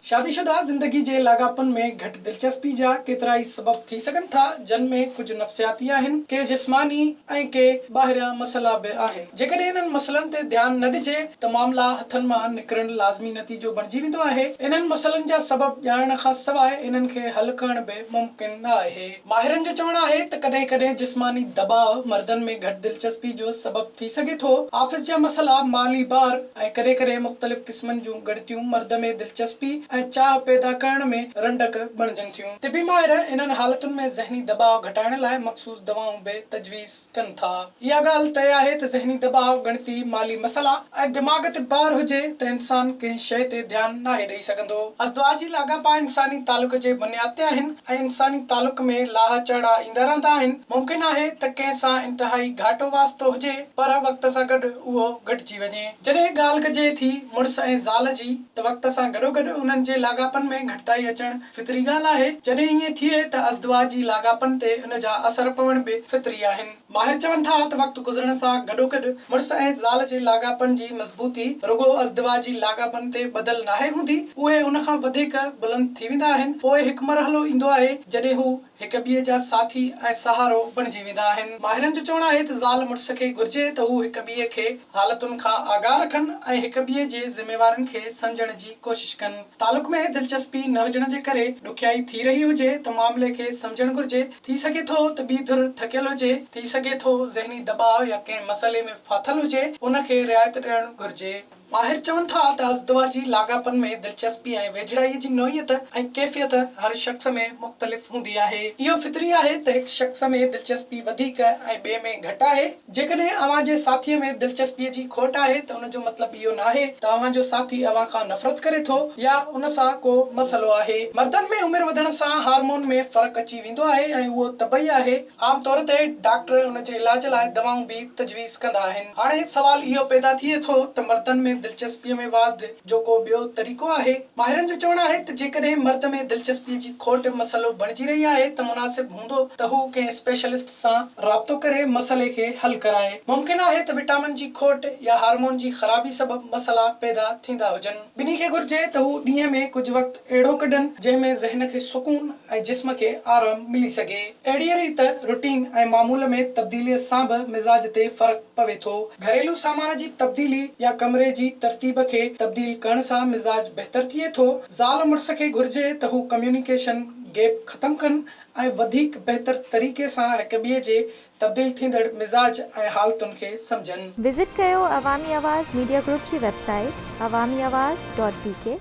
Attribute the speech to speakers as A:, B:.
A: شادي شده زندگي جي لاڳاپن ۾ گهٽ دلچسپي جا ڪيترائي سبب ٿي سگهن ٿا، جن ۾ ڪجهه نفسياتي آهن، ڪي جسماني ۽ ڪي ٻاهريان مسئلا به آهن. جيڪڏهن انهن مسئلن تي ڌيان نه ڏجي ته معاملا هٿن مان نڪرڻ لازمي نتيجو بڻجي ويندو آهي. انهن مسئلن جا سبب ڄاڻڻ کان سواء انهن کي حل ڪرڻ به ممڪن نه آهي. ماهرن جو چوڻ آهي ته ڪڏهن ڪڏهن جسماني دٻاء مردن ۾ گهٽ دلچسپي جو سبب ٿي سگهي ٿو. آفيس جا مسئلا، مالي بار ۽ ڪڏهن ڪڏهن مختلف قسمن جون ڳڻتيون مرد ۾ دلچسپي ۽ چاهه پيدا ڪرڻ ۾ رنڊڪ بڻجن ٿيون. طبي ماهر انهن حالتن ۾ ذهني دٻاء گهٽائڻ لاء مخصوص دوائون به تجويز ڪن ٿا. اها ڳالهه طئي آهي ته ذهني دٻاء، ڳڻتي، مالي مسئلا ۽ دماغ تي بار هجي ته انسان ڪنهن شيء تي ڌيان ناهي ڏئي سگهندو. ازدواجي لاڳاپا انساني تعلق جي بنياد تي آهن ۽ انساني تعلق ۾ لاها چاڙها ايندا رهندا آهن. ممڪن آهي ته ڪنهن سان انتهائي گهاٽو واسطو هجي پر وقت سان گڏ اهو گهٽجي وڃي. جڏهن ڳالهه ڪجي ٿي مڙس ۽ زال جي ته وقت سان گڏوگڏ انهن جي لاڳاپن ۾ گهٽتائي اچڻ فطري ڳالهه آهي. جڏهن ائين ٿئي ته ازدواجي لاڳاپن تي ان جا اثر پوڻ به فطري آهن. ماهر چون ٿا ته وقت گذرڻ سان گڏوگڏ مڙس ۽ زال جي لاڳاپن جي مضبوطي رڳو ازدواجي لاڳاپن تي ٻڌل ناهي هوندي، اهي ان کان وڌيڪ بلند ٿي ويندا آهن. پوء هڪ مرحلو ايندو آهي جڏهن هو هڪ ٻئي جا ساٿي ۽ سهارو بڻجي ويندا آهن. ماهرن جو چوڻ آهي ته زال مڙس کي گهرجي ته هو هڪ ٻئي کي حالتن کان آگاهه رکن ۽ هڪ ٻئي جي ذميوارين کي سمجهڻ جي ڪوشش ڪن. تعلق ۾ دلچسپي نه هجڻ جي ڪري ڏکيائي ٿي رهي هجي ته معاملي کي سمجهڻ گهرجي. ٿي سگهي ٿو ته ٻي ڌر ٿڪيل هجي، ٿي سگهي ٿو ذهني دٻاء يا ڪنهن مسئلي ۾ ڦاٿل هجي، ان کي رعايت ڏيڻ گهرجي. ماهر چون ٿا ته ازدواجي لاڳاپن ۾ دلچسپي ۽ ويجهڙائي جي نوعيت ۽ ڪيفيت هر شخص ۾ مختلف هوندي آهي. اهو فطري آهي ته هڪ شخص ۾ دلچسپي وڌيڪ ۽ ٻئي ۾ گهٽ آهي. جيڪڏهن اوهان جي ساٿيء ۾ دلچسپيء جي کوٽ آهي ته ان جو مطلب اهو ناهي ته اوهان جو ساٿي اوهان کان نفرت ڪري ٿو يا ان سان ڪو مسئلو آهي. مردن ۾ عمر وڌڻ سان هارمون ۾ فرق اچي ويندو آهي ۽ اهو طبعي آهي. عام طور تي ڊاڪٽر ان جي علاج لاء دوائون به تجويز ڪندا آهن. هاڻي سوال اهو پيدا ٿئي ٿو ته مردن ۾ دلچسپيء ۾ واڌ جو ڪو ٻيو طريقو آهي؟ ماهرن جو چوڻ آهي ته جيڪڏهن مرد ۾ دلچسپيء جي کوٽ مسئلو بڻجي رهي آهي ته مناسب هوندو ته هو ڪنهن اسپيشلسٽ سان رابطو ڪري مسئلي کي حل ڪرائي. ممڪن آهي ته وٽامن جي کوٽ يا هارمون جي خرابي سبب مسئلا پيدا ٿيندا هجن. ٻنهي کي گهرجي ته هو ڏينهن ۾ ڪجهه وقت اهڙو ڪڍن جنهن ۾ ذهن کي سڪون ۽ جسم کي آرام ملي سگهي. اهڙيء ريت روٽين ۽ معمول ۾ تبديليء سان به مزاج تي فرق پوي ٿو. گهريلو سامان جي تبديلي يا ڪمري جي ترتيب کي تبديل ڪرڻ سان مزاج بهتر ٿئي ٿو. زال مڙس کي گهرجي ته هو ڪميونيڪيشن گيپ ختم ڪن ۽ وڌيڪ بهتر طريقي سان هڪ ٻئي جي تبديل ٿيندڙ مزاج ۽ حالتن کي سمجهن.
B: وزٽ ڪيو عوامي آواز ميڊيا گروپ جي website Awami Awaz dot B K.